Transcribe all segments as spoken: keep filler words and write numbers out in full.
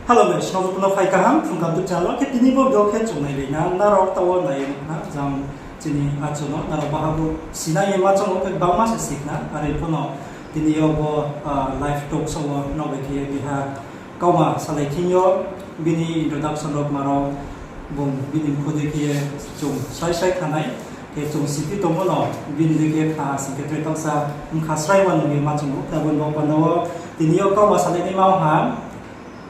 Hello guys, sabo no phai kaham, Phrung Kaham YouTube channel wo khe tini bo video khe chung nailai na, nrao taoh wo nai ye nuh khna, jang chini achu no, nrao baha bo sinai ye ma chung ou khe bangma se si khna, are pho no tini yo bo, ah, live talk show wo nrao bai khe ye keha kauma salai thing yo, bini introduction rao ma rao, bung bini mkhu dei khe ye chung srai srai khnanai, khe chung siphi tongmo no bini dei khe khna sing khe tre taohsa bkha srai ma nung ye ma chung ou, khe abo ni bo panda wo tini yo kauma salai nai ma ha,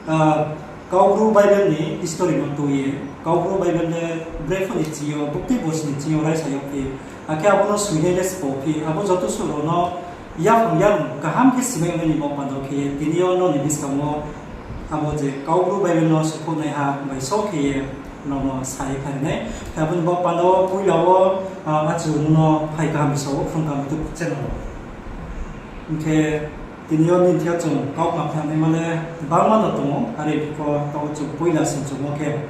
Ah, Kaubru Bible ni history no tui ye, Kaubru Bible le brephuh ni ching yo, buktui borsi ni ching yo raisa yagphi, akhe abo no soinai le sbo phi, abo joto suh rao no yaphang yarung kaham khe simai ongnai ni bo panda wo khe ye, tini yo nrao ni buskang wo abo je Kaubru Bible no sophouhnaiha bai so khe ye nrao no sa ye phai ri nai. Khe abo ni bo panda wo poila wo, ah, achu nung no phai kaham bisa ou, Phrung Kaham YouTube channel wo. Hing khe tini yo nini thing yo chung kauma khnanaima le bangma no tong ou, are pho taoh wo chung poila sing chungmo khe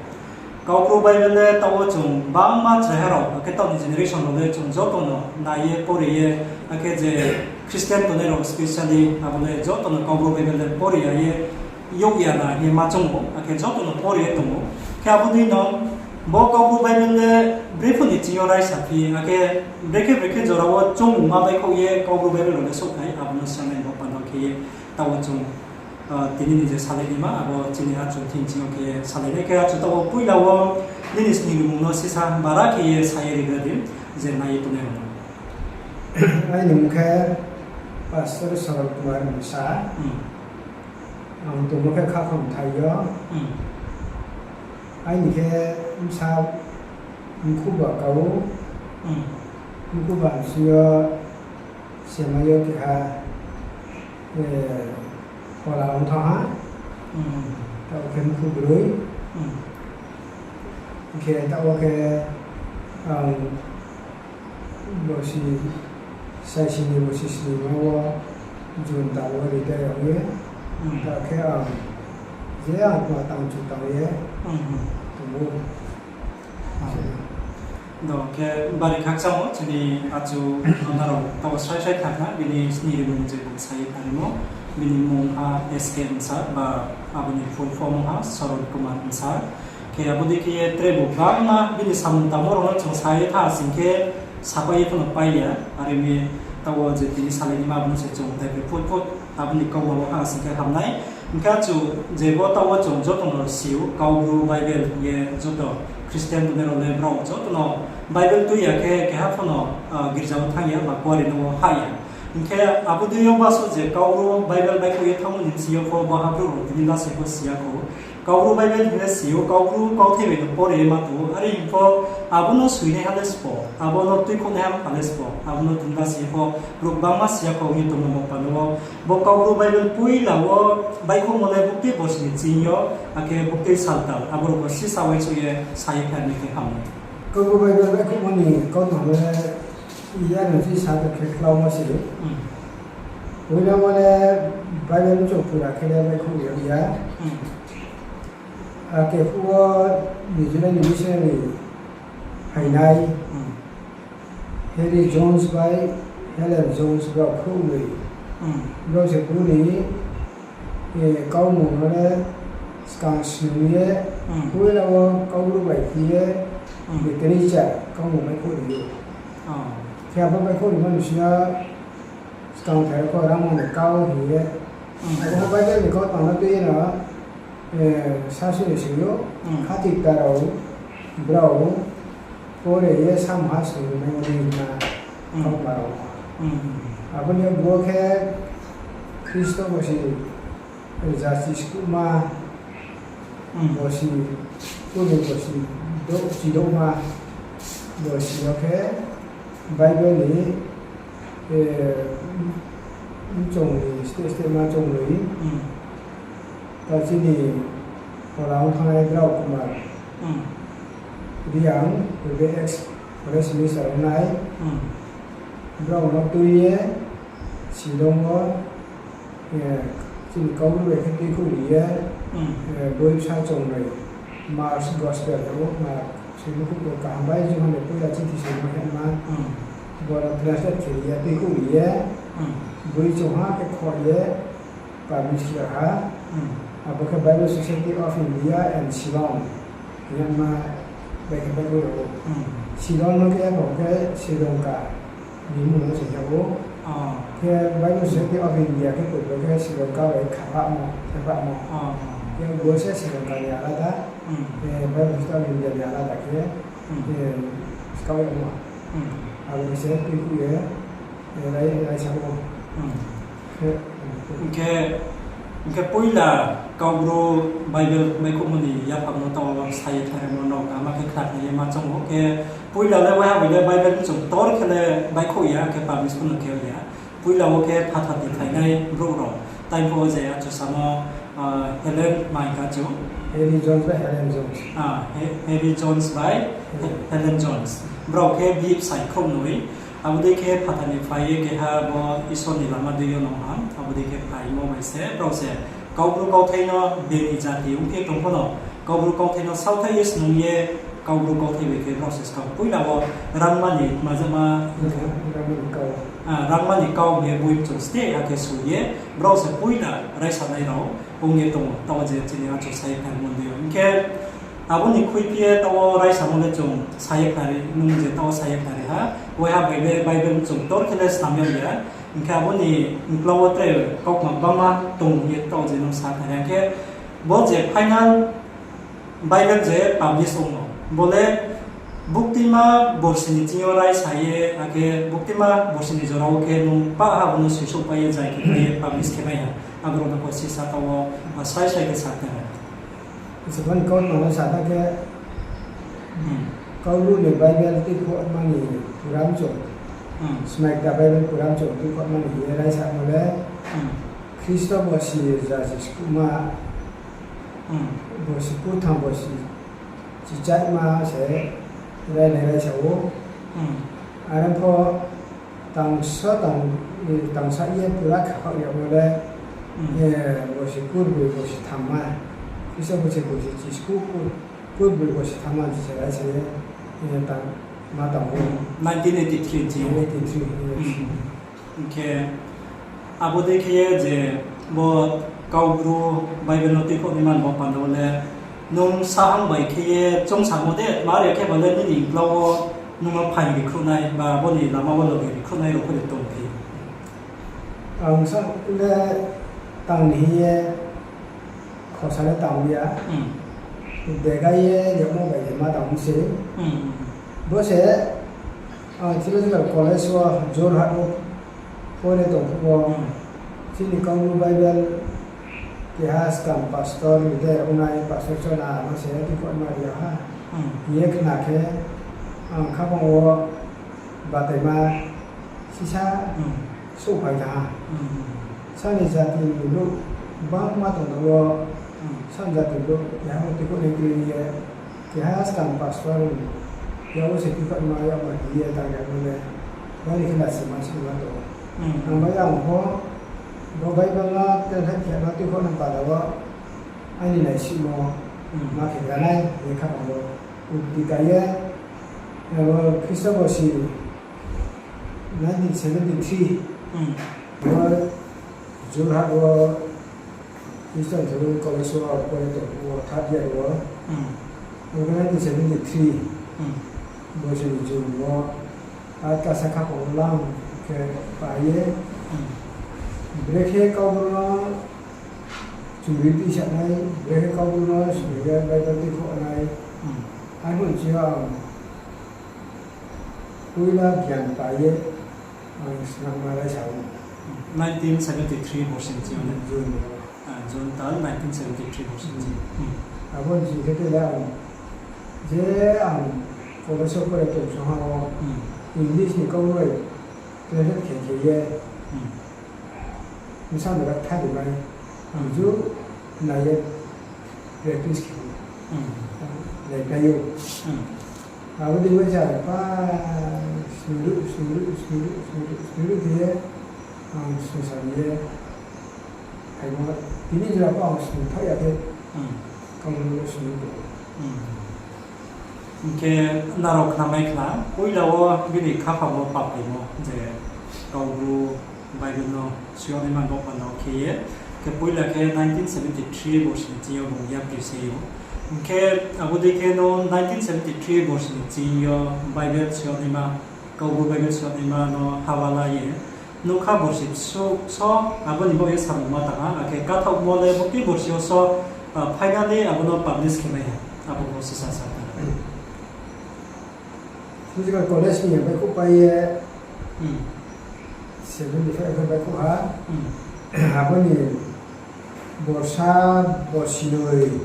Kaubru Bible le taoh wo chung bangma chraiha rao, akhe taoh ni generation rao le chung joto no nai ye, pore ye, akhe je Christian tongnai rao specially abo le joto no Kaubru Bible le pore ya ye, youh ya na hing ye ma chung ou, akhe joto no pore ye tong ou. Khe abo dei no bo Kaubru Bible le brephuh ni ching yo raisa phi, akhe brekhe brekhe jora wo choungmungma baihkhouh ye Kaubru Bible rao le souhphai, abo no sanai bo panda khe ye taoh wo chung, ah, tini ni je salainaima, abo chini achu thing ching yo khe ye salainai khe achu taoh wo poila wo nini sning rimung no sisa bara khe ye sa ye rigra di, je nai ye tongnai rao no. Aini mmung khe Pastor Saral Kumar Msa. Hmm. Ang tongmo khe Khakham thai yo. Hmm. Aini khe bsa mkhuba ka ou. Hmm. Mkhuba bsing yo semai yo keha, eh, phola ong thanng ha. Hmm. Taoh khe mkhu broi. Hmm. Hing khe taoh wo khe ang bosi saisi ni bosi snima wo June tal wo retire ong ye. Hmm. Taoh khe ang je ang tma tang chu tang ye Hmm. tong ou. Do khe bari khakchang ou, chini achu nrao taoh wo srai srai kha khna, bini sning rimung je bung sa ye khnarimo, bini mmung ha S K Msa, ba abo ni full form ha Saron Kumar Msa. Khe abo dei khe ye tre bo bangma bini samung tangmo rao no chung sa ye tha sing khe sapai ye pho no pai ya, are mi taoh wo je tini salainaima abo no se chung daiphai phut phut abo ni kauma wo ha sing khe ham nai. Hing khe achu je bo taoh wo chung joto no si ou, Kaubru Bible hing ye joto Christian tongnai rao le brao joto no Bible tui ya khe keha pho no, ah, girja wo thanng ya ba kuari no wo hah ya. Hing khe abo dei yo baso je Kaubru Bible baihkhouh ye thanngmo ni bsing yo pho baha brouh rao tini lasi pho si ya khou. Kaubru Bible hing le si ou, Kaubru kauthai bai no pore ye ma tong ou, are hing pho abo no soinaiha le sbo, abo no tuikhouhnaiha le sbo, abo no tini lasi pho brouh bangma si ya khou hing ye tongmo panda wo. Bo Kaubru Bible poila wo baihkhouhmo le buktui borsi ni ching yo, akhe buktui saltal, abo rao pho sisa uaingsouh ye sa ye khnari nai khe ham nai. Kaubru Bible baihkhouhmo ni kautma le, ya no chisa tong khe klaumo se. Hmm. Poila wo le Bible bchouh pura khe le baihkhouh ya ya. Hmm. Akhe phuh wo New Zealand ni missionary phainai. Hmm. Harry Jones bai Helen Jones brao khrouhnoi. Hmm. Brao se bru ni, eh, kaumung no le skang snung ye, Hmm. poila wo Kaubru bai khe ye, Hmm. literature kaumung baihkhouh ri ou. Oh. Khe abo baihkhouh rimo ni bsing yo skang thai pho rangma ni kau hing ye. Hmm. Abo Bible ni kautma no tui ye no, eh, sasuni sing ou, Hmm. khatikta rao, brao, pore ye samung ha sung rimai ni hingma Hmm. kautma rao. Hmm. Abo ni bo khe Khristo bosi rza chiskuhma, Hmm. bosi, kuni bosi, do, chidouhma, bosi yo khe Bible ni, eh, mchong ni, steh steh ma chong ni. Hmm. Ta chini phola ong thanngnai Drao Kumar Hmm. Reang, ebe ex forest minister ongnai. Hmm. Brao no tui ye, Shillong wo, eh, chini Kaubru bai khe tuikhouh ri ye, Hmm. eh, boi bsa chongnoi, Mark's Gospel hing ou, Mark, sini khupo kaham bai, Johon ni poila chithi soimo hema, Hmm. bo no translate khe ri ye, tuikhouh ri ye, Hmm. boi chongha khe khoh ye, publish khe ha. Hmm. Abo khe Bible Society of India and Ceylon. Myanmar bai khe Bible rao. Ceylon no khe abo khe Sri Lanka ni mmung no se khe o. Khe Bible Society of India khe poibo khe Sri Lanka bai khapamo, khapamo. Khe bo se Sri Lanka ni alada, khe Bible Society of India ni alada khe, khe skau yamo. Abo khe se tuikhuh ye, eh, rai, raisa o. Khe, hing khe, hing khe poila Kaubru Bible baihkhouhmo ni yaphang no taoh wo sa ye khlaimo no kaham khe khnari ye ma choung ou. Khe poila le waiha bai le Bible chung tor khe le baihkhouh ya, khe publish pho no khe ya. Poila wo khe phathar ni phainai brouh rao. Tai pho je achusamo, ah, Helen Maika chu. Harry Jones bai Helen Jones. Ah, He-, Harry Jones bai He-, Helen Jones. Brao khe bihih bsai khrouhnoi. Abo dei khe phathar ni phai ye keha bo Isor ni lama dei yo nung ha. Abo dei khe phaimo bai se brao se Kaubru kauthai no bini jati ongphi tong pho no, Kaubru kauthai no saothai ye snung ye, Kaubru kauthai bai khe brao se skang poila wo rangma ni tma jama, ah, rangma ni kau hing ye boi chung ste akhe su ye, brao se poila raisanai rao ong ye tong ou, taoh je chini achouh sa ye khnari mondoi yo. Hing khe abo ni khuiphi ye taoh wo raisamo le chung sa ye khnari, nung je taoh wo sa ye khnari ha, waiha bai le Bible chung tor khe le snam ya ya. Hing khe abo ni uklau wo tre kaukma gbangma tong hing ye taoh je nung sa khnari ha. Hing khe bo je final Bible je publish ong no, bo le buktima borsi ni ching yo raisa ye, akhe buktima borsi ni jora wo khe nung pah ha bo no suisouhpai ye, jai khe pai ye publish khe mai ha. Abo rao no pho sisa taoh wo, ah, srai srai khe sa khnari ha. Isor ni kautma no sa tha khe, Kaubru ni Bible tuikhouhma ni program chung, Smaikta Bible program chung tuikhouhma ni hing ye raisamo le, Khristo borsi jasi skuhma, borsi kurtham borsi chichaihma se rainai raisa ou. Are pho tangsa tang, tangsa ye pura khakhaoh yagmo le, borsi kurbroi borsi thamma, Khristo borsi borsi chiskuh, kurbroi borsi thamma se raisa ye, tang, ma tang ou. Nineteen eighty-three ni ching yo. Eighty-three, yes. Hing khe abo dei khe ye je bo Kaubru Bible no tuikhouh ni man bo panda wo le nung sahang bai khe ye choungsamo de, tma are khe ba le nini uklau wo nung no phaing ri khruhnai ba bo ni lama wo loge ri khruhnai rao pho de tongphi? Ang sa le tang ni hing ye khosa le tang ya. Degai ye yagmo bai ye ma tang se. Bo se, ang theological college wo Jorhat wo pore tong phuh wo, chini Kaubru Bible keha skang pastor ni de ongnai pastor chona no se tuikhouhma ri ha. Hing ye khna khe, ang khaphang wo bataima sisa souhphai tha ha. Sani jati ni brouh gbangma tong ou, sani jati brouh keha no tuikhouh nai kroi ye, keha skang pastor ni yak wo se tuikhouhma yagma hing ye tang yagmo le, bari khe na sima sima tong ou. Ang bai ang pho, bo Bible no translate khe ma tuikhouh nang panda wo, aini naisingmo ma khe granai hing ye khaphang wo ukti ka ye, abo Khristo borsi nineteen seventy-three, bo Jorhat wo Christian Theological College wo pore tong phuh wo third year wo, abo khe nineteen seventy-three borsi ni June wo, ata sa khaphang wo lam khe pai ye, brekhe Kaubru no chumri tuisanai, brekhe Kaubru no sumri ye Bible tuikhouhnai, arphuh ni ching yo ang poila gyan pai ye, ang snamma raisa ou. Nineteen seventy-three borsi ni ching yo ne? June. Ah, June tal nineteen seventy-three borsi ni ching yo. Abo ni ching khe tele ang, je ang college wo pore tong song ha wo, English ni kau bai translate khe khe ye, bsa no ra thari mai, ang ju nai ye practice khe, nai pai ou. Abo dei bai sa pa snuruh, snuruh, snuruh, snuruh, snuruh khe ye, ang sungsam ye, phaimo, tini jora pho ang snung thaoh ya khe, Kaubru no snu tong ou. Hing khe nrao khnamai khna, poila wo bini khaphang wo paphaimo je Kaubru Bible no suyag nai man bo panda wo khe ye, Khe poila khe nineteen seventy three borsi ni ching yo bung yapri se ou. Hing khe abo dei khe no nineteen seventy three borsi ni ching yo Bible soi yagnaima, Kaubru Bible soi yagnaima no hawala ye nukha borsi so, so abo ni baoh ye samung ma tang ha, akhe kathaohmo le bo tei borsi yo so, ah, finally abo no publish khe mai ha, abo bo sisa sa tang. Physical college ni baihkhouh pai ye, Hmm. seventy five khe baihkhouh ha. Hmm. Abo ni borsa, borsi noi,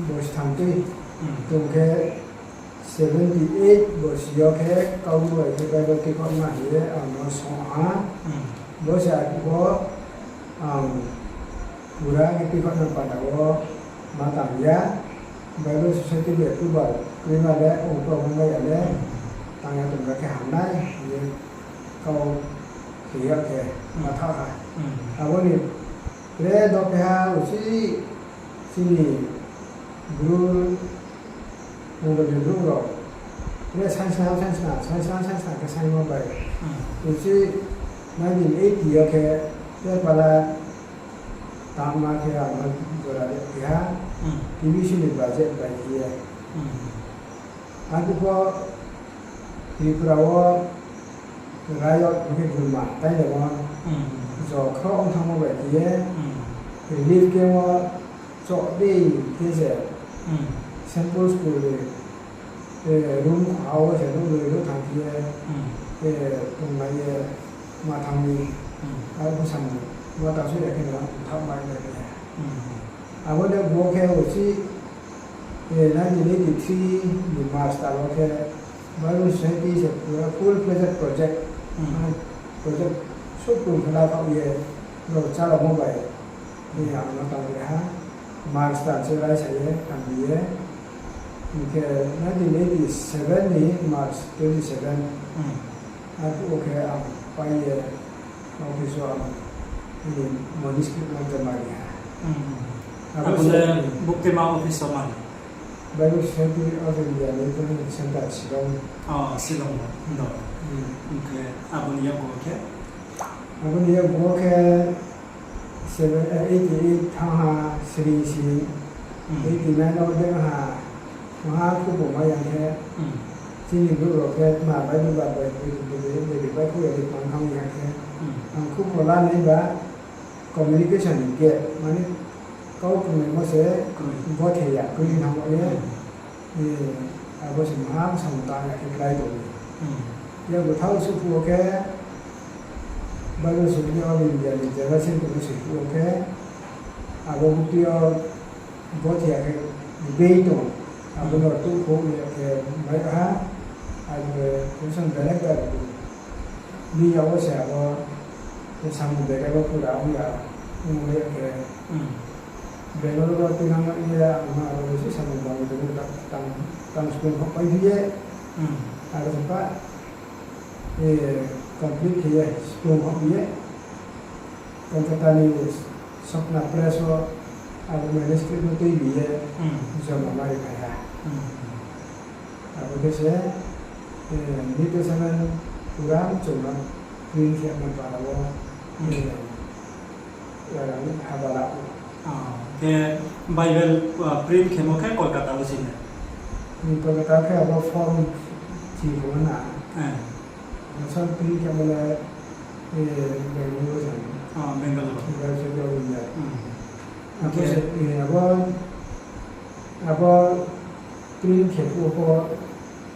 borsi tham tui. Hmm. Tong khe seventy eight borsi yo khe Kaubru bai khe Bible tuikhouhma hing ye ang no song ha. Hmm. Bo se arphuh wo ang pura khe tuikhouhna panda wo ma tang ya. Bible Society bai approval krima le, ongkro ongmai ya le, Hmm. tang ya tong khe hamnai hing ye kau khe ya khe Hmm. ma thaoh ha. Hmm. Abo ni tre do khe ha uchih chini Bru Mongol ni brouh rao tre sainsna, sainsna, sainsna, sainsna khe saingmo bai. Hmm. Uchih nineteen eighty yo khe tre pala tangma khe ang no jora de khe ha, Hmm. T V C ni budget bai khe ye. Hmm. Arphuh pho Tripura wo riot hing khe gulma tailemo, Hmm. jo khroh ong thanngmo bai khe ye, Hmm. relief camp wo choh dei khe se, Hmm. Saint Paul School ni, eh, room ha wo se nouh noi nouh tham khe ye, Hmm. eh, tonglai ye ma thanng mi, Hmm. arphuh samung ma tang soi ya khe no thaohmai ya khe. Hmm. Abo le bo khe uchih, eh, nineteen eighty three ni March tal wo khe Bible Society se pura full fledged project, Hmm. ah, project suh pung khe la khaoh ye, rao chálamo bai, ni ang no tangri ha, March tal se raisa ye, tangri ye. Hing khe nineteen eighty seven ni March twenty seven, Hmm. arphuh wo khe ang pai ye, office wo ang, eh, manuscript no joma ri ha. Hmm. Abo Abo se le buktima office wo ma ni? Bible Society of India ni training center Shillong. Oh, Shillong wo, no. Hmm. Hing khe abo ni yakgu wo khe? Abo ni yakgu wo khe seven, eh, eighty eight thanng ha, sring sring, Hmm. eighty nine wo deng ha, maha khubo mai yang khe, Hmm. chini brouh rao khe tma bai Bible bai, Bible bai khubo ya khe tma thanng ya khe, Hmm. ang khubo lanai ba communication ni gap, mane kau krungnaimo se Kroi. Bothe ya, kroi thanng ye. Hmm. Eh, abo se maha samung tang ya khe klái tong ou. Hmm. Yakgu thaoh suh phuh wo khe, Bible Society of India ni General Secretary suh phuh wo khe, abo bukti yo bothe ya khe debate tong, abo Hmm. no tukhouh ya khe mai ha, abo Christian director ni yag wo se abo, samung bere wo pura ong ya, ong ya khe, Hmm. Bangalore wo tuinang ye, ang no aro se samung bang tong, tang, tang, tang school kho pai ye, Hmm. aro se pa, eh, complete khe ye, school kho ye, Kolkata ni Sapna Press wo, abo manuscript no tuibi ye, Hmm. joma ma ri phai ha. Hmm. Abo khe se, eh, New Testament pura chung no print khe man para wo, Hmm. eh, eh, haba la ou. Ah, khe Bible, ah, print khemo khe Kolkata wo se na? Hmm, Kolkata khe abo form chi khemo na. Eh. Asa print khemo le, eh, Bangalore wo se. Ah, Bangalore. Bangalore se Bangalore ya. Hmm. Abo Khe se, eh, abo, abo print khe phuh wo pho,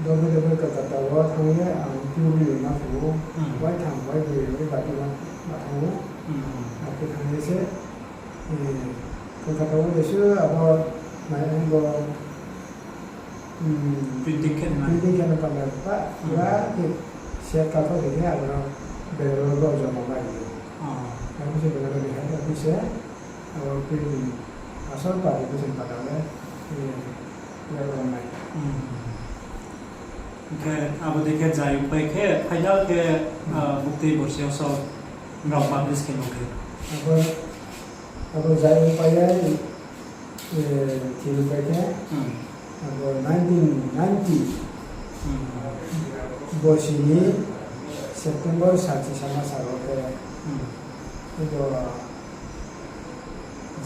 dobe dobe Kolkata wo thanng ye, ang tui ni ma phuh ou, Hmm. waitham, waibroi, waibati ma, ma thanng ou. Hmm. Akhe thanng ye se, eh, Kolkata wo le se abo, mai bo, Hmm. Printing khe nai. Printing khe nai panda pa, Hmm. pura khe set ka tho khe abo no Bangalore wo joma mai ou. Ah. Abo se Bangalore ni head office se, abo printing asol publication pada le, eh, ya ro nai. Hmm. Hing khe abo dei khe jai pai khe, final khe, Hmm. ah, bukti borsi yo so, rao publish khe no khe. Abo, abo jai pai ya, Eh, thil pai khe, Hmm. abo nineteen ninety, Hmm. borsi ni September salchi sama sal wo khe, Hmm. Bo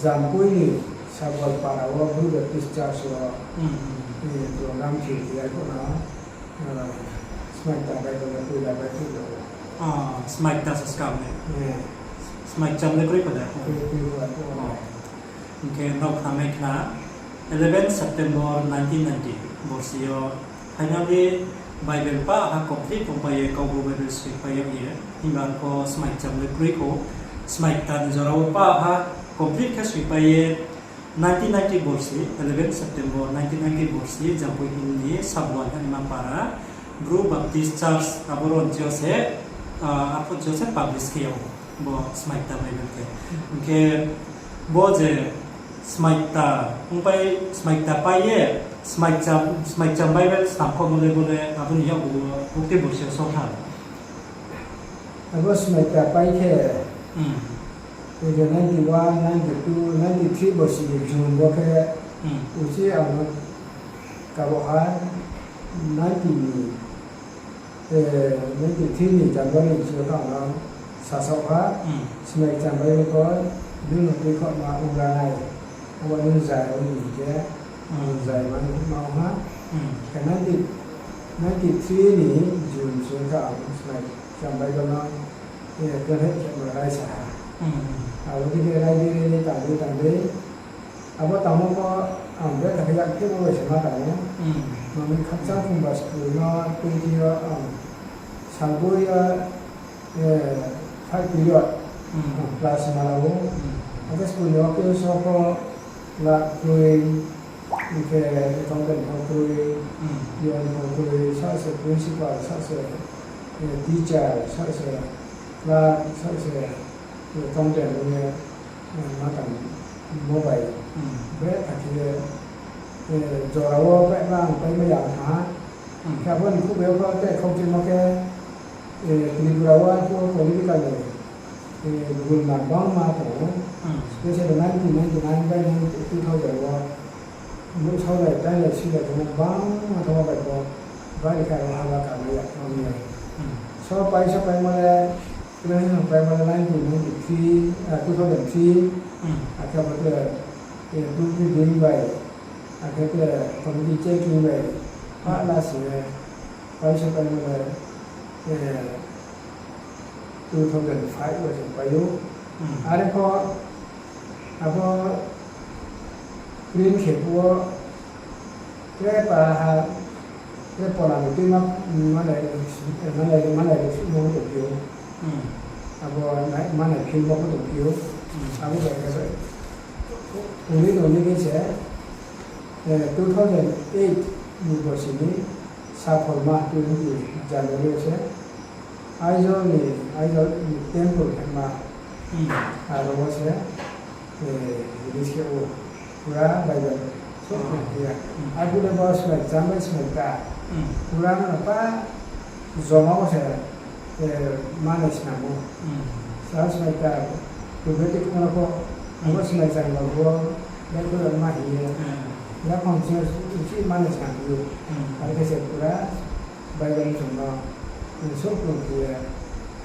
Jampui ni Sabal para wo Bru Baptist Church wo, Hmm. eh, program khe ya ko na, eh, Smaikta Bible le poila bai khe ya. Ah, Smaikta sa skam ne. Eh. Smaicham le kroi pada. Kroi, kroi pada. Oh. Hingkhe nrao khnamai khna, eleven September nineteen ninety borsi yo finally Bible pa ha complete ongpai ye, kaubu Bible soi pai ye, himba ko Smaicham le kroi kho, Smaikta ni jora wo pa ha complete khe soi pai ye, nineteen ninety borsi, eleven September nineteen ninety borsi, Jampui hini Sabuan hwnima para, Bru Baptist Church, abo ron jio se, ah, arphuh jio se publish khe yag. Bo Smaikta Bible khe. Hingkhe bo je Smaikta, ongpai Smaikta pai ye, Smaicham, Smaicham Bible snam kho bole bole, abo ni yakgu bukti borsi yo song tha. Abo Smaikta pai khe, Hmm. Ninety one, ninety two, ninety three borsi ni June bo khe, Hmm. uchi ang kabo ha, ninety ni Eh, ninety three ni January ni sio tang ang sasaoh ha, Hmm. Smaikcham Bible kho, nung no tui khoma ongla nai, abo nung zai ong ni khe, Hmm. zai man ma ong ha. Hmm. Khe ninety, ninety three ni June sio tang ang Smaikcham Bible no, eh, khe ma raisa ha. Hmm. Abo khe raidei raidei tangdei tangdei, Abo tangmo pho ang betha khe yak khe bo bai se ma tang ou. Hmm. Mami khakchang phungba school no twenty yo ang salboi yo, eh, five period Hmm. ang class ma la ou. Hmm. Akhe school ni office wo pho la kroi, hingkhe accountant pho kroi, Hmm. peon pho kroi, sa se principal, sa se, eh, teacher, sa se clerk, sa se, eh, accountant ong ye, eh, ma tang mo bai. Hmm. Betha khe, eh, jora wo betha ang pai mai ya ha. Hmm. Khe abo ni khuh bai pho tei khaukchimo khe, eh, Tripura wo arphuh wo political ni, eh, gulma bangma tong ou. Hmm. Specially nineteen ninety nine bai two thousand wo Bo saoh bai, tai lai si lai tongmo bangma tongmo bai bo, bari khe aro haba kamai ya, ong ye. Hmm. So pai, so paimo le, election paimo le nineteen ninety three, ah, two thousand three, Hmm. akhe bo le, eh, Bru Reading bai, akhe bo le committee checking bai, Hmm. pha la si le, pai so paimo le, eh, two thousand five wo se pai ou. Hmm. Are pho, abo print khe phuh wo, tre para ha, tre pona ni tuima, manai, manai, manai rao suhmo tongphi ou. Hmm. Abo nai, manai philmo pho tongphi ou. Hmm. Abo bai khe bai. Tongni tongni khe se, eh, two thousand eight ni borsi ni Sapholma twenty January se, Aizawl ni, Aizawl ni temple hema, Hmm. aro wo se, eh, release khe ou, pura Bible, so Hmm. khe ya. Hmm. Arphuh le bo Smaikcham bai Smaikta, Hmm. pura no pa joma wo se, eh, manai snam ou. Hmm. Sa Smaikta, prophetic no pho, Hmm. abo Smaikcham ba bo, Bible ma hing ye, Hmm. ya khon se, uchi manai snam ou. Hmm. Aro khe se pura Bible chung no, eh, so khlum khe ye,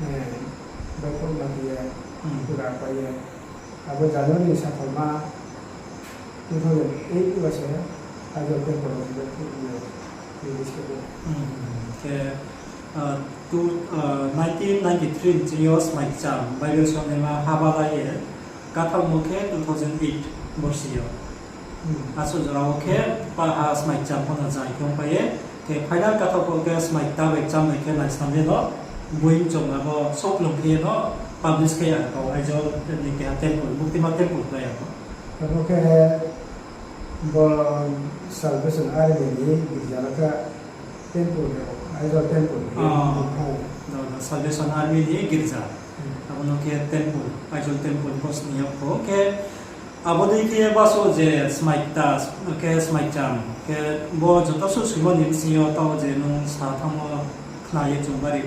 eh, Bible ma khe ye, Hmm. pura pai ye. Abo January ni Sapholma two thousand eight wo se, Aizawl temple wo se, release khe ou. Hmm. Khe, ah, two, ah, nineteen ninety three ni ching yo Smaikcham Bible songnaima haba la ye, kathaohmo khe two thousand eight borsi yo. Hmm. Asuh jora wo khe pa ha Smaikcham pho no jai khe ongpai ye. Khe final kathaoh pho khe Smaikta bai Chamnoi khe naisnam ye no, boi mchong abo so khlum khe ye no publish khe ya kau Aizawl ni keha temple, Muktima temple khlai ya kau. Abo khe bo Salvation Army ni girja no khe temple, Aizawl temple khe Ah. Mukthang. No, no, Salvation Army ni girja. Hmm. Abo no khe temple, Aizawl temple bo sini ya kho khe Abo dei khe baso je Smaikta, khe Smaikcham, khe bo joto suh soimo ni bsing yo taoh je nung sa thanngmo khna ye chung bari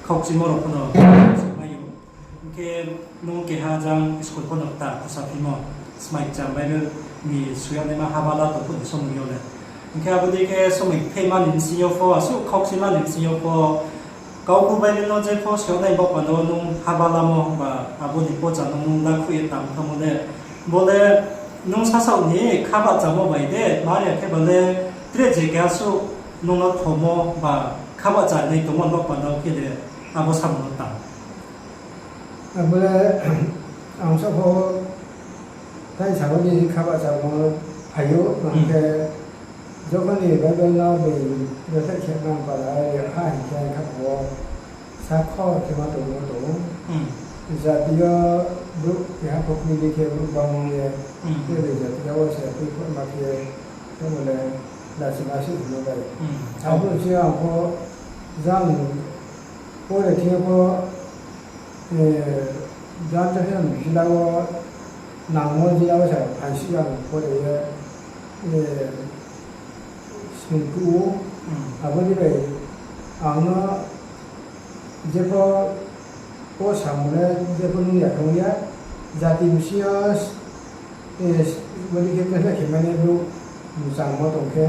khaukchimo rao pho no mai ou. Hing khe nung keha jang school pho no kta khusa phimo, Smaikcham Bible ni soi yagnaima haba la tong phuh ni somoi yo le. Hing khe abo dei khe somoi kphehma ni bsing yo pho, asuh khaukchima ni bsing yo pho, Kaubru Bible no je pho soi nai bo panda wo nung haba lamo ba abo ni pocha no nung lakhruh ye tang thanngmo le, bo le nung sasaoh ni kha bahchamo bai de, tma ya khe ba le tre je keha suh nung no thomo ba kha bahcha nai tongmo ni bo panda wo khe de abo samung no tang. Abo le ang sa pho tai sa bo ni kha bahchamo phai ou, ang khe jokhon ni Bible no bini rethai khe nang para ye ha hing khe ang kha pho sa kho khe ma tongmo tong ou. Jati yo brouh keha pho kri di khe brouh bangmo ye, tre bini jati yo wo se tuikhouhma khe, khe bo le lachima se hingmo bai. Abo se ang pho jang pore thing yo pho, jang ta khe ang jila wo nangmo jila wo se phaisi ang pore ye, sungkuh ou. Abo ni bai ang no je pho, pho samung le je pho nung ya khe ong ya, jati bsing yo, bodi khe khe khe mane brouh mchangmo tong khe,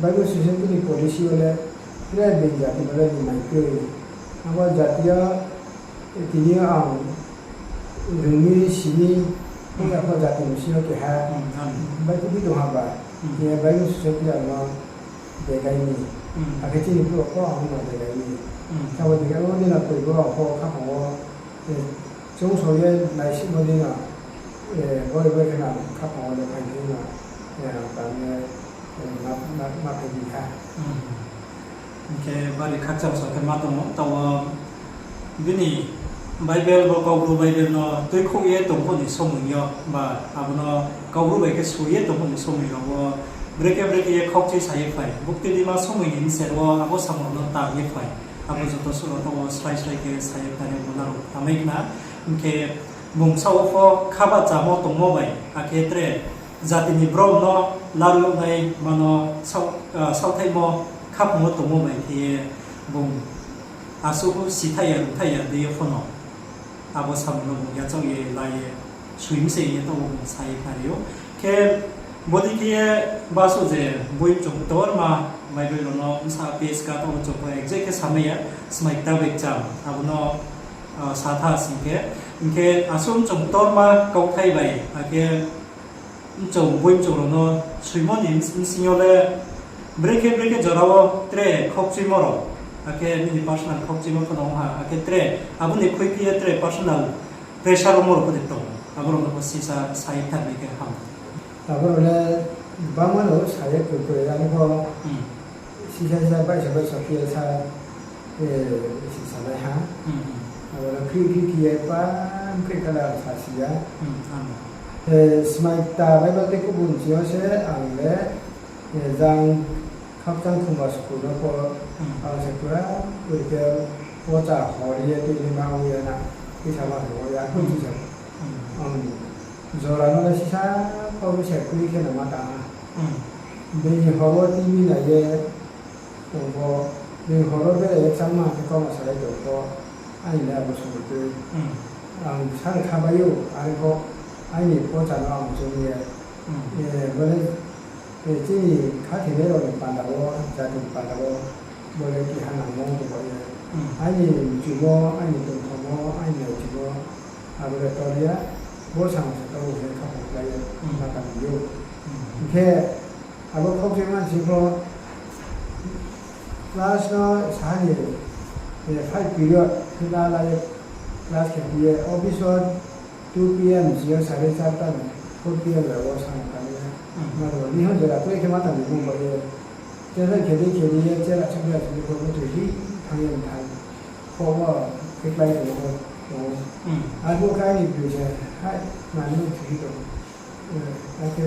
Bible session ni policy yo le, tre being jati no le ni mai kroi. Abo jati yo, tini yo ang rungmi simi, ong ya pho jati bsing yo keha, bai khe di tong ha ba, tini Bible session ang no degai mi. Akhe chini brouh pho ang no degai mi. Sabo degai wo ni no tui bo ang pho khaphang wo, chung so ye naisimo ni no, boi boi khe no khaphang wo le phai khe no, tang ye, ma phai di ha. Hing khe bari khakchang sa khe ma tong ou, taoh wo bini Bible bo Kaubru Bible no tuikhouh ye tong phuh ni somoi yo ba abo no Kaubru bai khe soi ye tong phuh ni somoi rao wo brekhe brekhe ye khaukchui sa ye phai, bukti dima somoi ni bser wo abo samung no tang ye phai, abo joto suh rao taoh wo srai srai khe sa ye phai ni bo nang tangmai khna. Hing khe bung saoh wo pho kha bahchamo tongmo bai, akhe tre jati ni brom no laruh nai mano saohthaihmo khaphang wo tongmo bai khe ye bung asuh sithaih ya, rungthaih ya dei yo pho no abo samung no bung yachaoh ye la ye, soi mse ye taoh wo bung sa ye phari ou. Khe bodi khe ye basuh je boi mchung ktorma Bible rao no bsa page ka taoh wo chung pho exact khe samai ya, smai kta bai kcham abo no sa tha sing khe, hing khe asuh mchung ktorma kauthai bai, akhe mchung boi mchung rao no soimo ni bsing yo le brekhe brekhe jora wo tre khaukchuimo rao, akhe nini personal khaukchuimo pho no ong ha, akhe tre abo ni khuiphi ye tre personal pressure ongmo rao pho de tong, abo rao no pho sisa sa ye thanng nai khe ham. Abo rao le bangma no sa ye kroi kroi, ani pho sisa sisa baisa baisa khe sa, sisa nai ha. Abo no kri kri khe ye pam khe kala sa si ya. Smai kta Bible tei kubu ni sing yo se ang le, jang khakchang thungba school no pho, ang se pura, oi khe pocha hor ye tui ni ma ong ye na, tuisa ma hor ya, akhe tuisa. Ang jora no le sisa pho se kroi khe no ma tang ha. Bini hor wo T V nai ye tong pho, bini hor wo bera ye changma khe kauma salai tong pho, aini le abo somoi tui. Ang sa kha bai ou, are pho aini pocha no ang choung ye, bo le, chini khathoinai rao ni panda wo, jati ni panda wo, bo le keha nangmo tong ba ye. Aini mchumo, aini tongthomo, aini naichumo, abo le tor ya, bo samung se taoh wo khe khaphang klái ye, ma tang ou. Hing khe, abo khaukchuima sing pho, class no sa ni, five period khe la la ye class khe phi ye, office wo two P M sing yo sare charta ni, four P M rao wo samung tang ye. Ma tong ou, bihon jora kroi khe ma tang ni bung bai ye. Chera khe di khe di ye, chera chukya chukya pho butui di thanng ye mthang. Pho wo khe klái tong ou, tong ou. Arphuh khe aini bri se, hai, nani no thiri tong. Akhe,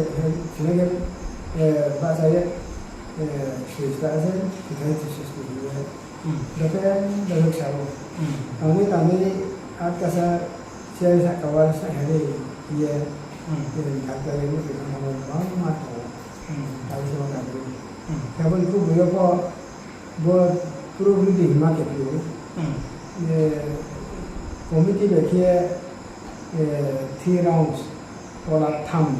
thiri khe, bahcha ye, sista se, thikha ye, sista hing ye. Joto, joto sa ou. Tangni, tangni, atkasa, chair sahka wo sa khe di, ye. Tini thanng khe ye, butui thanng thanng wo, bangma tong ou. Tang se ma tang ou. Khe bo ni kubu yo pho, bo puro bri di hima khe phi ou. Committee bai khe, three rounds, pola tham,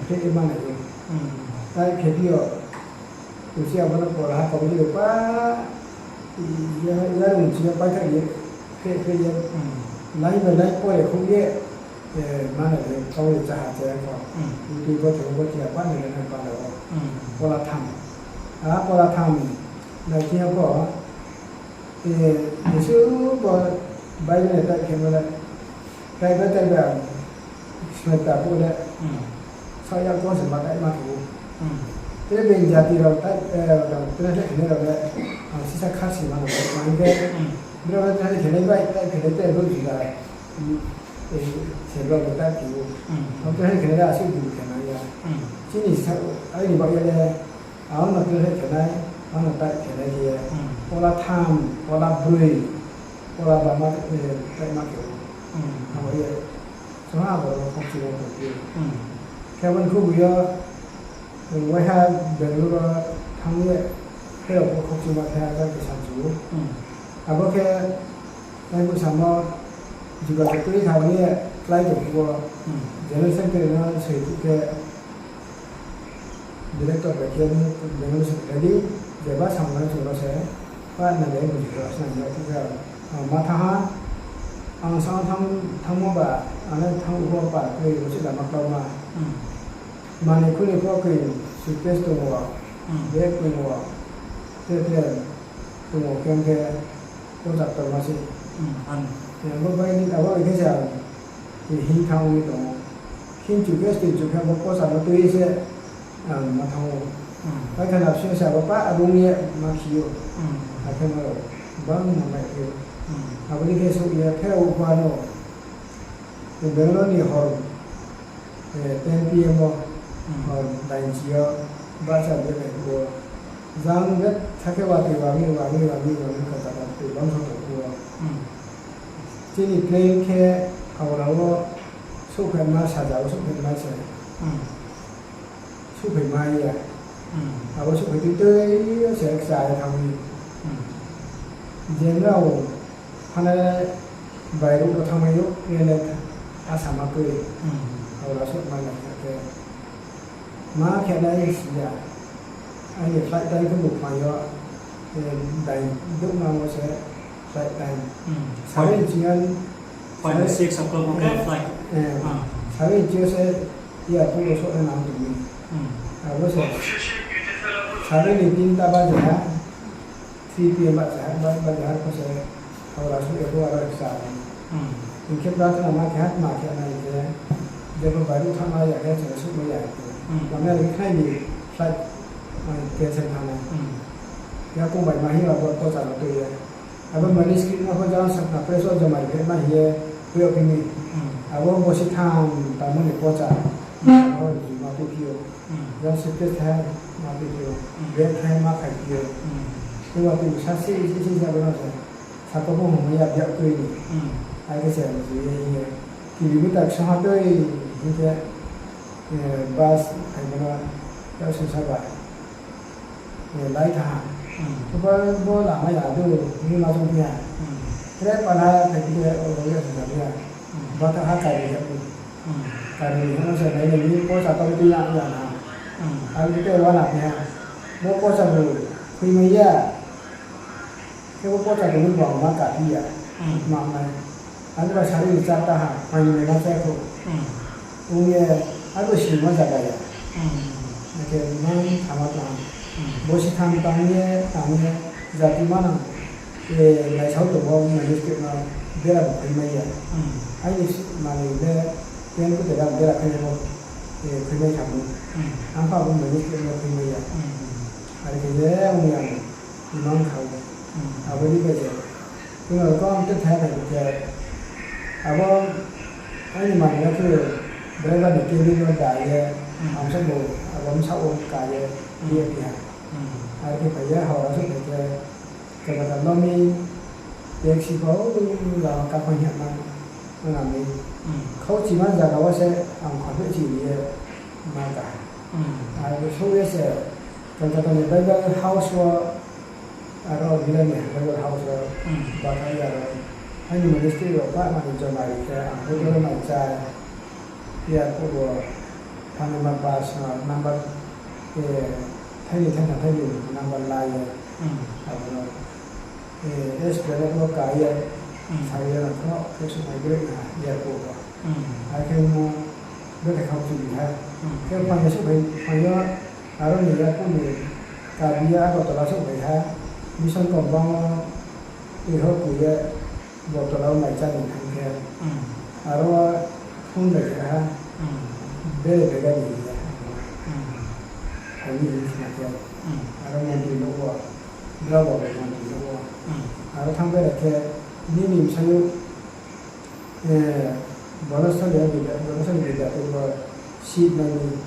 khe ye manai ou. Tai khe phi yo, kusi abo no pola ha committee bai pa, Ya, ya, rung chi ya, pai kha ye, khe, khe ye. Hmm. Lai bai lai pore khou ye, eh, mane le, kau ye chaha chaya kho. Hmm. Tui bo thai bo thai ya, pa ni le na pa le o. Hmm. Pola tham. A, pola tham. Lai chi ya kho. Eh, Jisu bo Bible ni tai khe mo le. Tai bai tai bai ang. Smai ta bo le. Hmm. Sa ya ko se ma tai ma khe o. Hmm. Tre being jati rao tai, eh, rao tre le khe ne rao le. Ang sisa khasi ma rao ma hing khe. Hmm. Brao le tre khe ne bai, tai khe ne tai bo juda. Hmm. Eh, se rao le tai khe o. Hmm. Ang tre khe ne le asuh bu khe na ya. Hmm. Chini sa, ai ni ba ya le. Ang no tre khe nai, ang no tai khe nai khe ye. Hmm. Pola tham, pola broi, pola ba ma, eh, tai ma khe o. Hmm. Ang ye. Soha abo ro khokchimo tong phi. Hmm. Khe abo ni khubu yo, eh, waiha Bangalore wo thanng ye, khe abo khokchimo khe ha jang khe samchu. Hmm. Abo khe, nai bo samo, juga khe tui kha ye, flight rao phuh wo, hmm, general secretary no soi phuh khe, director bai khe ni Bangalore se ready, jeba samung nang chung rao se, pa na le buji rao se nang ya khe, ah, ma thanng ha, ang sa thanng, thanngmo ba, ang le thanng ubo pa, khe bo se lama klau ma. Hmm. Mani khuni pho khe suitcase tong o, hmm, bag tong o, tre tre tong o, khe ang khe pocha tongma se. Hmm, ano. Abo bai ni, abo bai khe se ang, eh, hing thanng ye tong o. Khinchu khe, stinchu khe, bo pocha no tui ye se, ang ma thanng o. Hmm. Bai khe napsing se abo pa, abo ong ye ma khi o. Hmm. Akhe ma rao, bang ma mai phi o. Hmm. Abo ni khe souh ye, khe o pa no. Bangalore ni hor, eh, ten P M o, hmm, hor dainchi yo, bahcha bethai phuh wo. Jang betha khe watoi wami, wami, wami, wami, kata kata tui bang so tong phuh wo. Hmm. Chini plane khe Howrah wo souhphaima, saja wo souhphaima se. Hmm. Souhphaima ya. Hmm. Abo souhphai tui tui se kcha ye thanng mi. Hmm. Je nrao Thana le bairuh no thanngmai ou, ye le asama kroi. Hmm. Howrah souhmai nai khe. Ma khe nai si ya. Aini flight time khe buphang yo, eh, dai douhma wo se flight time. Hmm. Sare ni ching yo, point six o'clock wo khe flight. Eh, ah, sare ni ching yo se airport wo souh nai nang tong mi. Hmm. Abo se sare ni tinta baje ha. Three P M ba cha, ba, ba jahar pho se, Howrah souh ye pho aro kcha. Hmm. Hing khe prarthana ma khe ha, ma khe nai khe, jepho bairuh thanngma ya khe, chung souhmai ya khe. Hmm. Lamai ya khe khnai ni flight, ah, cancel thanng nai. Hmm. Ya kong bai ma hing abo pocha no tui ye. Abo manuscript no pho jang sakna press wo joma ri khe ma hing ye, tui yo khe ni. Hmm. Abo bosi tham tangmo ni pocha, hmm, abo joma tui phi ou. Hmm. Jang suitcase thai ma tui phi ou, hmm, bag thai ma khai phi ou. Hmm. Tei ma tui sa se, se, se, se, abo no se. Saka pho hingmai ya biak kroi ni. Hmm. Ai khe se, je ye hing ye. Kilometer ksa ha tui hing khe, eh, bus phaimo no, yak sungsa ba. Eh, lai tha ha. Hmm. Khe bo, bo lama ya do, ni ma chung phi ha. Hmm. Tre pala khai phi ye, o, o, ya sungsa phi ha. Hmm. Bo tha ha kari ya. Hmm. Kari ni hano se nai ni pocha tong tui ya ya na. Hmm. Abo khe wana phi ha. Bo pocha bo khuimai ya. Khe bo pocha bo ni bang ma ka phi ya. Hmm. Ma nai. Abo ba sari ni char ta ha, khuimai ma chai kho. Hmm. Ong ye, abo si ma jaga ya. Hmm. Akhe mang thama tong ha. Hmm. Bo si tham tang ye, tang ye, jati ma nang. Eh, naisao tongmo manuscript no bera bo khuimai ya. Hmm. Aini manoi le pen kute rang bera khainai bo, eh, khuimai thanng ou. Hmm. Ang pha bo manuscript no khuimai ya. Hmm. Are khe je ong ya ang mang kha ou. Hmm. Abo ni bai je. Tuna rokam te thai nai khe. Abo aini manoi no khe driver ni cabin no da ye, hmm, ang sa bo, abo bsa wo ka ye, hmm, ye phi ha. Hmm. Are khe phai ye, Howrah souh phai khe, Kolkata no mi taxi pho, lama kaphang ya ma, ma na mi. Hmm. Khauchi ma jaga wo se ang khorbe chi ye ma ka. Hmm. Aro souh ye se, Kolkata ni Bible House wo, aro Villa ni Bible House wo, hmm, bathai aro. Aini ministry rao pha mani joma ri khe, ang bo, hmm, toro mai chai. Airport wo thanngnaima bus no number, eh, thaini thaitham thaini number la ye. Hmm. Abo no Esplanade wo ka ye, sari ya no tho khe souhphai gre ha airport wo. Akhe no bethai khau chini ha. Khe phai ye souhphai, phai yo aro ni airport ni kabi ye Agartala souhphai ha. Mission compound wo tui ho kui ye Agartala wo mai chá ni thanng khe, aro wo phone bai khe ha, bere bega ni hing ye, phai ni hing khna khe, aro montri nouh wo, drao ba bai montri nouh wo. Aro thanng bere khe, nini bsayouh, Bonosali bida, Bonosali bida tei bo seat nai ni,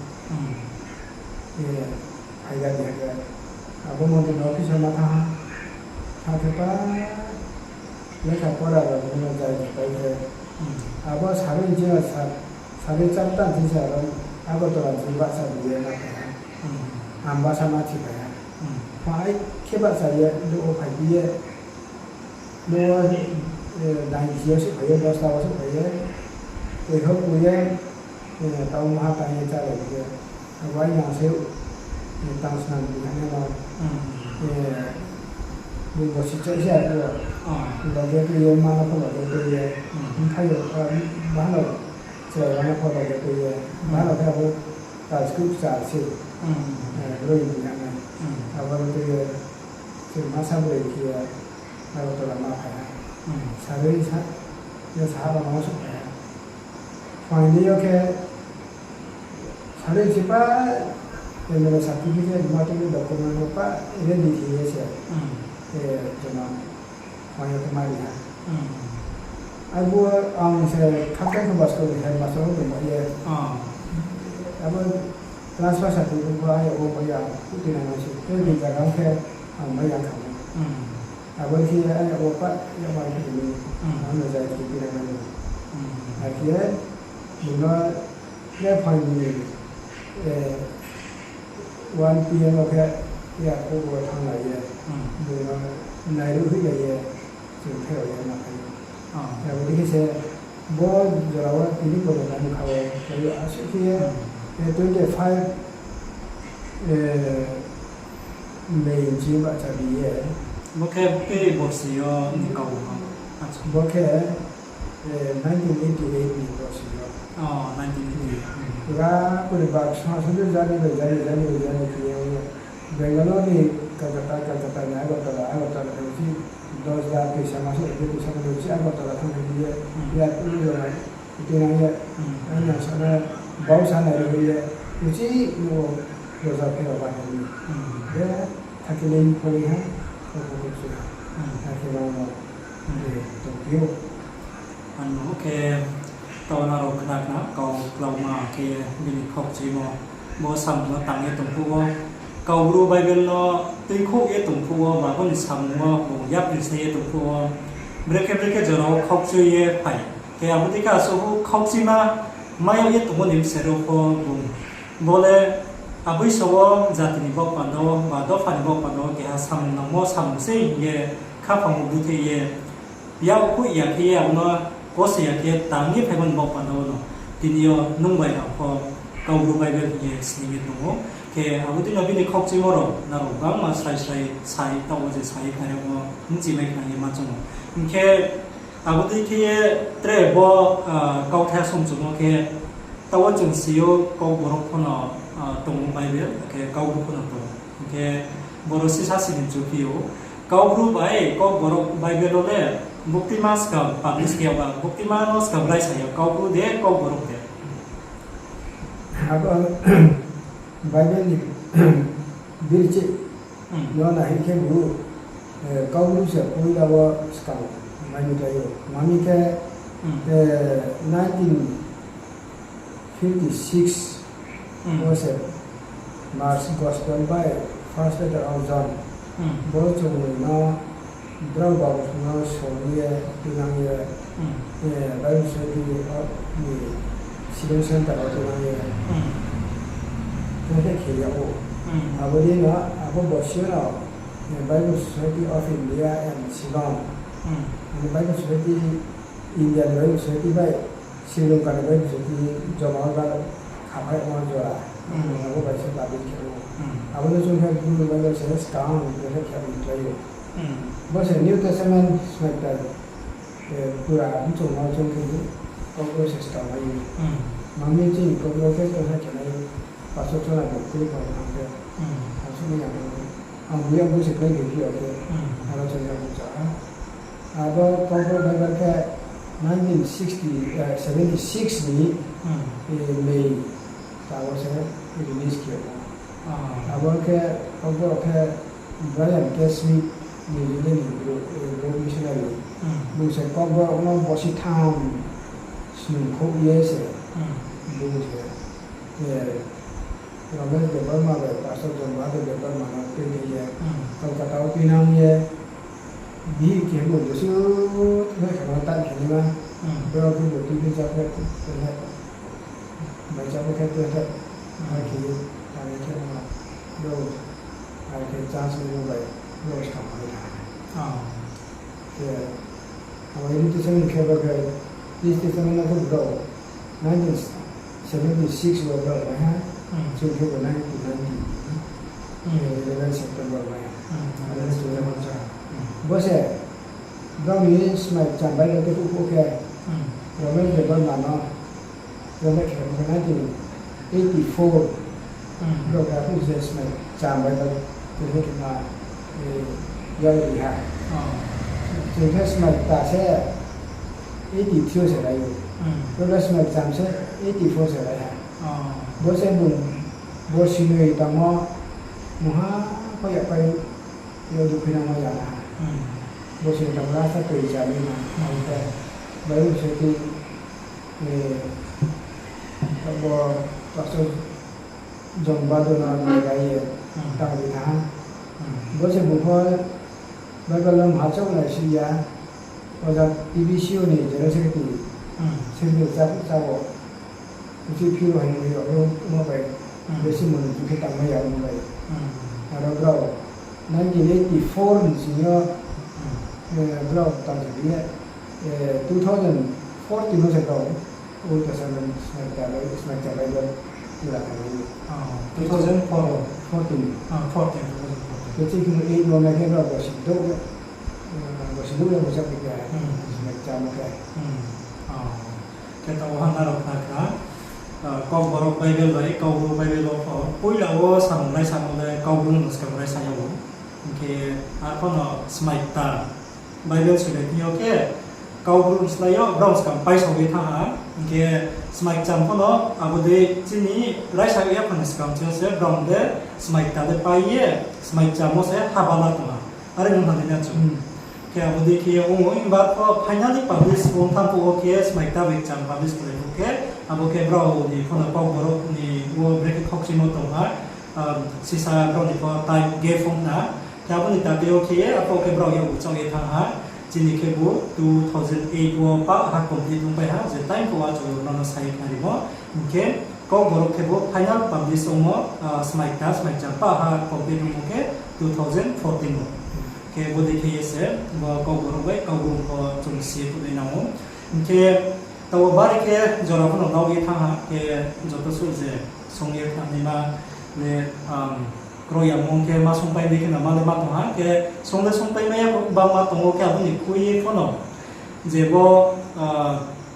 phai ya ni ha khe. Abo montri ni office wo ma thanng ha, thanng khe pa, lekha pora rao no jai khe pai khe. Abo sari ni ching yo sa, sari char ta ni ching se aro Agartala ni ching bahcha ri ye ma phai ha. Ang bahcha ma thi phai ha. Phai khe bahcha ye, do wo phai phi ye, do wo, nine yo souhphai ye, dosta wo souhphai ye, tei ho kui ye, tau maha tang ye chálai ye. Abo aini angsayouh, tang snam di hane no, bung bo sicha se abo, loge tui ye, ma no pho loge tui ye, mphai yo, bahano chrai rao no pho loge tui ye, bahano khe abo tal script chal se, broi ni hane, abo no tui ye, chung masa broi khe ye, Agartala ma phai ha. Sarui sa, ye saha rao no souhphai ha. Phai ni yo khe, sarui se pa, M L A certificate ma tei document no pa, ready khe ye se, joma, phai yo khe ma ri ha. Abo ang se khakchang khe ba school ni headmaster wo tongba ye. Abo transfer certificate bo aya wo ba ya, kutinang nai se, khe ni zaga khe ang mai ya kha. Abo khe aya wo pa, ya ma khe ni, ang no jai khe tinang nai. Akhe, bung no, khe phai ni, one P M wo khe, ya, airport wo thannglai ye, bung no nairuh hoihlai ye, chung khe o ye ma phai ou. Abo dei khe se, bo jora wo tini bo jora ni kha wo, asuh khe ye, twenty five May ni ching bahcha ri ye. Bo khe tei borsi yo ni kau ha? Bo khe, nineteen eighty eight ni borsi yo. Pura puri bak sasudi jani bai jani, jani bai jani khe ye, Bangalore ni Kolkata, Kolkata ni Agartala, Agartala ni uchi dos da tuisa ma se, tuisa ma ni uchi Agartala thanng khe ye, ya, tinang ye, aini sa no, bau sa nai ri ye, uchi no, roja phe rao ba ni, ye, thirty nine pho ni ha, o pho ni se, thirty nine no, tongphi ou. Ano khe, taoh nrao khna khna kau klauma khe bini khaukchuimo, bo samung no tang ye tong phuh wo, Kaubru Bible no tuikhouh ye tong phuh wo, ba bo ni samung wo bung yapri sa ye tong phuh wo, brekhe brekhe jora wo khaukchui ye phai. Khe abo dei khe asuh pho khaukchuima mai yag ye tongmo ni bsero pho bung. Bo le aboiso wo jati ni baoh panda wo, ba dopha ni baoh panda wo keha samung nangmo samung sei hing ye khaphang wo búthaih ye, yak hoih ya khe ye abo no kose ya khe tang ye phaimo ni baoh panda wo no, tini yo nung bai ang pho Kaubru Bible hing ye sning ye tong ou. Khe abo dei no bini khaukchuimo rao nrao gbangma srai srai sai, taoh wo je sai phai rao no bchimai khna ye ma choung ou. Hing khe abo dei khe ye tre bo, kauthai song chungmo khe, taoh wo chung si ou Kokborok pho no tong ou Bible, akhe Kaubru pho no tong ou. Hing khe boro sisa sini chuphi ou, Kaubru bai Kokborok Bible wo le buktima skang publish khe ya ba, buktima no skang raisa ya, Kaubru de Kokborok de? Abo Bible ni birchih no nai hing khe bu, Kaubru se poila wo skang mai ni klái ou. Mami khe, nineteen fifty six wo se Mark's Gospel bai First Letter of John. Bo chungnoi no drao ba bosong no song ye, tuinang ye, Bible Society ni Shillong Center wo tuinang ye, khe khe yag ou. Abo dei no, abo borsi yo no, Bible Society of India and Shillong, Bible Society, Indian Bible Society bai Sri Lanka ni Bible Society joma wo khaphai ma jora, abo bai se publish khe ou. Abo no chung khe Bru Bible se skang khe khe ni klái ou. Bo se New Testament smaikta, pura mchung no chung khe Kokborok se stang mai ou. Mami chini Kokborok khe tongsa khe nai ou, pastor chona bo kri kha ang khe. Ang sini ang khe, ang buya bo se kri khe phi ya khe. Aro chung ya bo cha ha. Abo Kokborok Bible khe nineteen sixty, seventy six ni May tao se release khe ou. Abo khe Kokborok khe Brian K. Smith ni jili ni brouh missionary. Bung se Kokborok no bosi tham snung khouh ye se. Bung se Ramesh Debbarma bai Pastor John Bahadur Debbarma no tuikhe ye Kolkata wo tuinang ye bihih khe bo jesuh khe kheno tan khe naima. Brao khe bo tuikhe chakhe tuikhe, bai chakhe tuikhe, bai khe ye tang ye khe ma brao, bai khe chance naimo bai brao skang mai tha. Khe, abo New Testament khe bo khe, New Testament no khe brao nineteen seventy six wo brao mai ha, chung khe bo nineteen ninety, eleven September mai ha. Bo se, brao ni smai kcham Bible khe phuh phuh khe, Ramesh Debbarma no, Ramesh Debbarma khe nineteen eighty four, brao khe aphuh je smai kcham Bible khe phuh khe ma, yag ri ha. Chung khe smai kta se eighty three se rai ou. Brao khe smai kcham se eighty four se rai ha. Bo se bung, bo sinoi tangmo, mungha pho yapai, yo dukhuinangmo ya ha. Bo sinoi tangmo rasta toi chami na, abo khe, bai bo se ti, bo Pastor John Bahadur no nairai ye tang ri thanng ha. Bo se bung pho Bible no mha chouh nai si ya, oja T B C O ni general secretary, secretary chá, chá wo. Uchih phiro hai nung yo, yo, mo bai, besi moni khe tangmai ya mo bai. Aro brao nineteen eighty four ni sing yo, brao tang khe ye, two thousand fourteen no se brao Old Testament smai kcham Bible pura khe nai. Two thousand four. Fourteen. Fourteen, two thousand fourteen. Uchih khe eight no nai khe brao bosi douh, bosi douh ya bosa khe, smai kcham khe. Khe taoh wo ha nrao khna kha, Kokborok Bible bai Kaubru Bible wo pho poila wo samung raisamo le Kaubru no skang raisa yag ou. Hing khe arphuh no smai kta Bible soilai thing yo khe Kaubru ni slái yo brao skang paisao ye thanng ha. Hing khe smai kcham pho no abo dei chini raisa ya pha ni skang chini se brao le smai kta le pai ye smai kcham wo se haba la tong ha. Are ong ha dei na chung. Khe abo dei khe ye ong ou, himba pho finally publish ong thanng phuh wo khe smai kta bai kcham publish khlai phuh khe, abo khe brao ni pho no Kokborok ni wo brekhe khokchimo tong ha, sisa brao ni pho time gap ong na. Khe abo ni tate wo khe ye, arphuh khe brao yakgu chaoh ye thanng ha, chini khebu two thousand eight wo pah ha complete ongpai ha, je time phuh wo achouh rao no sa ye khnarimo. Hing khe Kokborok khebu final publish ongmo, smai kta, smai kcham pah ha complete ongmo khe two thousand fourteen wo. Khe bodei khe ye se, bo Kokborok bai Kaubru pho chung si ye phuhnai nang ou. Hing khe taoh wo bari khe jora pho no lau ye thanng ha, khe joto suh je song ye khnanaima le, kroi ya mung khe ma songpai nai khe no ma le ma tong ha, khe song le songpai mai ya bangma tong ou, khe abo ni khui ye pho no je bo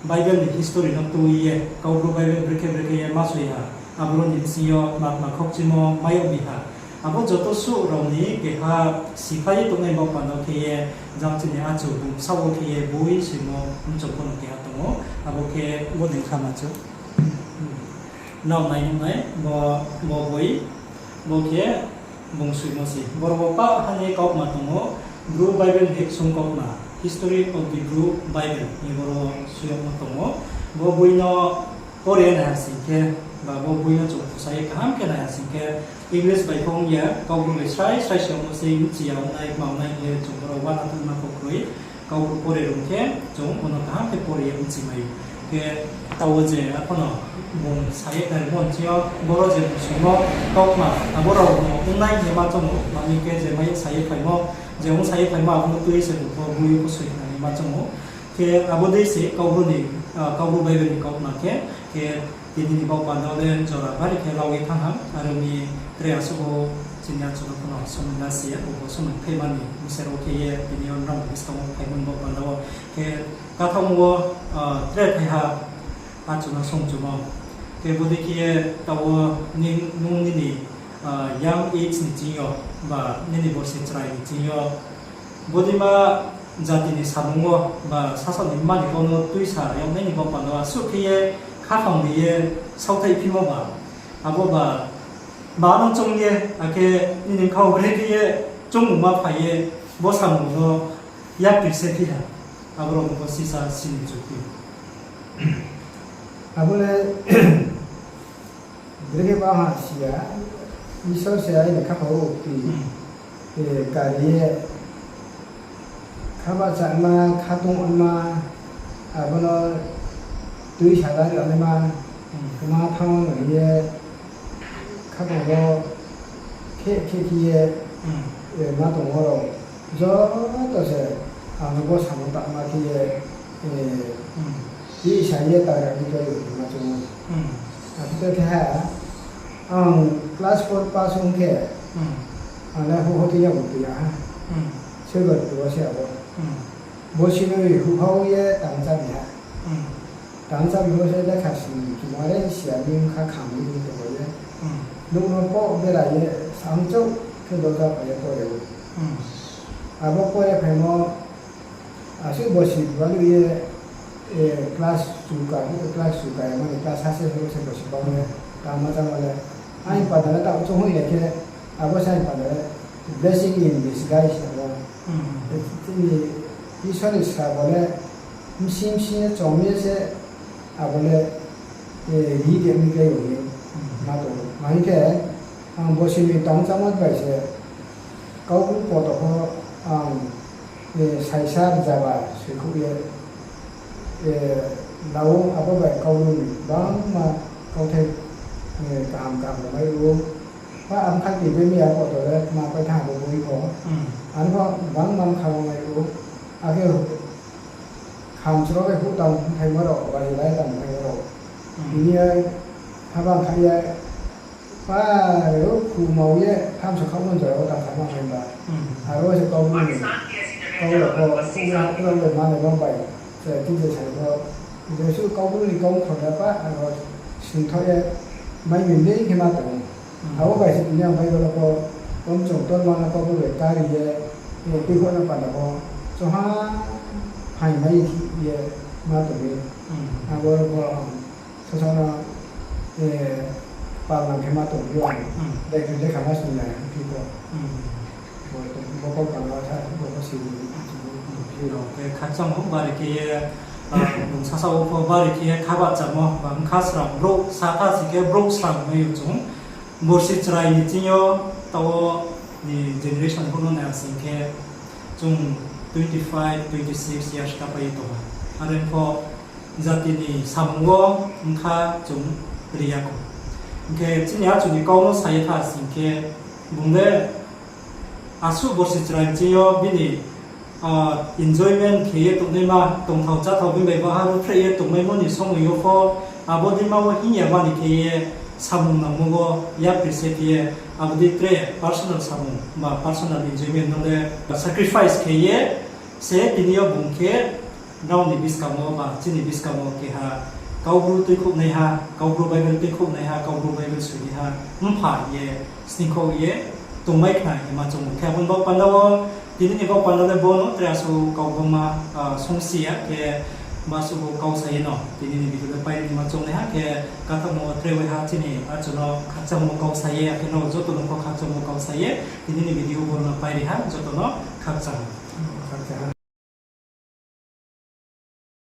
Bible ni history no tui ye, Kaubru Bible brekhe brekhe ye ma soi ha, aboro ni bsing yo ma tma khokchimo mai yag mi ha. Abo joto suh rao ni keha siphai ye tongnai bo panda khe ye, jang chini achouh bung bsaoh wo khe ye boi soimo mchong pho no keha tong ou, abo khe bo ni kha ma chu. Nrao nai nuh nai, bo boi, bo khe bung soimo se. Boro wo pah ha ni kautma tong ou, Bru Bible ni ksung kautma, History of the Bru Bible hing ye boro wo soi yagmo tong ou. Bo boi no pore nai ha sing khe, ba bo boi no chung khasa ye kaham khe nai ha sing khe, English bai pho ong ya, Kaubru bai srai srai se ongmo se, bchi ya ong nai, kma ong nai hing ye chung boro uana tongma pho kroi. Kaubru pore rung khe, chung bo no kaham khe pore ye bchi mai. Khe taoh wo je arphuh no bung sa ye khnarimo nching yo, boro je bung soimo kautma, abo rao no ong nai hing ye ma choung ou, mani khe je mai sa ye phaimo, je ong sa ye phaimo abo no tui se bung pho boi yo pho soi khnari ma choung ou. Khe abo dei se Kaubru ni, Kaubru Bible ni kautma khe, khe Tini ni baoh panda le jora bari khe lau ye thanng ha, are ong mi tre asuh wo chini achu no pho no somoi la si ya, bo somoi phaima ni bsero khe ye tini yo nrao ni buskang wo phaimo ni baoh panda wo khe kathaohmo wo tre thaiha achu no songchumo. Khe bodei khe ye taoh wo nung nini young age ni ching yo ba nini borsi chrai ni ching yo bodeima jati ni samung wo ba sasaoh ni mma ni kau no tuisa yag nai ni baoh panda wo asuh khe ye khaphang ri ye saohthaih phimo ba, abo ba, ba no choung ye, akhe nini bkha wo brekhe ye choungmungma phai ye bo samung no yapri se phi ha, abo rao no pho sisa sini chu phi. Abo le brekhe ba ha si ya, Isor se aini khaphang wo pi, kari ye, khabahchama, khatungma, abo no tuisa la ranaima, kma thanng no hing ye, khaphang wo khe khe khe ye, ma tongmo rao joto se ang no bo samung tangma khe ye, tisa ye ta ra ni khe ye ma chung ou. Akhe khe ha, ang class four pass ong khe, ang le houhha tui ya bo tui ya ha. Soibar tu wo se abo. Borsi noi houhha ye tang chábi ha. Tang chábi wo se lekha sini chumare si ya ni bkha kham ni tong ye. Nouh no pho bera ye, sangchouh khe dorja phai ye pore ou. Abo pore phaimo, asuh borsi balu ye, class chuka, class chuka ya mani class ha se se borsi bang ye, tangma chámo le. Aini panda le taoh chung hoih ya khe, abo se aini panda le blessing in disguise abo. Chini Isor ni srabo le bsing bsing ye chom ye se abo le ri de mi khe ou hing ma tong ou. Ma hing khe, ang borsi ni tang chámo bai se Kaubru poto pho ang saisa rzaba soikhouh ye la ou, abo bai Kaubru ni bangma kauthai kaham kaham no mai ou. Pa ang kha tei bai mi ya poto le ma pai thanng abo boi pho. Ang pho bangma bkha wo mai ou. Akhe khamsro bai houh tang phaimo rao, bari lai tang phaimo rao. Tini ye haba kha ye, pa, ro khumao ye thamso khaohmo jora wo tang kha ma phai ba. Aro se Kaubru ni kau rao pho, houh ye houh rao bai manai no bai, se tini se sai pho, jesuh Kaubru ni kau khor ya pa, aro singthaoh ye mai mi dei khe ma tong ou. Abo bai se tini ang Bible wo pho, kom chung torma no Kaubru bai kari ye, tuikhouh no panda pho, choha phaing mai ye ma tong mi. Abo rao pho, sasaoh no, palnang khe ma tong ou, ang lekha, lekha ma sung ya phi pho. Bo kau panda sa, bo pho si ni, phi rao khe khakchang ou, bari khe ye, bung sasaoh wo pho bari khe ye khabahchamo, ba bkha srang, brouh saka si khe brouh srang mai ou chung. Borsi chrai ni ching yo, taoh wo ni generation pho no nai sing khe, chung twenty five, twenty six years kapai ye tong ha. Are pho jati ni samung wo bkha chung ri ya khou. Hing khe chini achu ni kau no sa ye tha sing khe, bung le asuh borsi chrai ching yo bini enjoyment khe ye tongnaima, tongthao cháthao bini bai baha ruhphreh ye tongmaimo ni somoi yo pho, abo deima wo hing ya mani khe ye samung nangmo wo yapri se khe ye, abo dei tre personal samung ba personal enjoyment no le sacrifice khe ye se tini yo bung khe nrao ni buskang wo ba chini buskang wo keha Kaubru tuikhouhnaiha, Kaubru Bible tuikhouhnaiha, Kaubru Bible soinaiha mpha ye, sning khouh ye tongmai khna hima chung ou. Khe abo ni baoh panda wo, tini ni baoh panda le bo no tre asuh kau bangma songsi ya khe, ma suh bo kau sa ye no tini ni video le pai ni hima chung naiha khe, kathaohmo tre waiha chini achu no khakchangmo kau sa ye, akhe no joto no pho khakchangmo kau sa ye tini ni video bo no pai ri ha, joto no khakchang.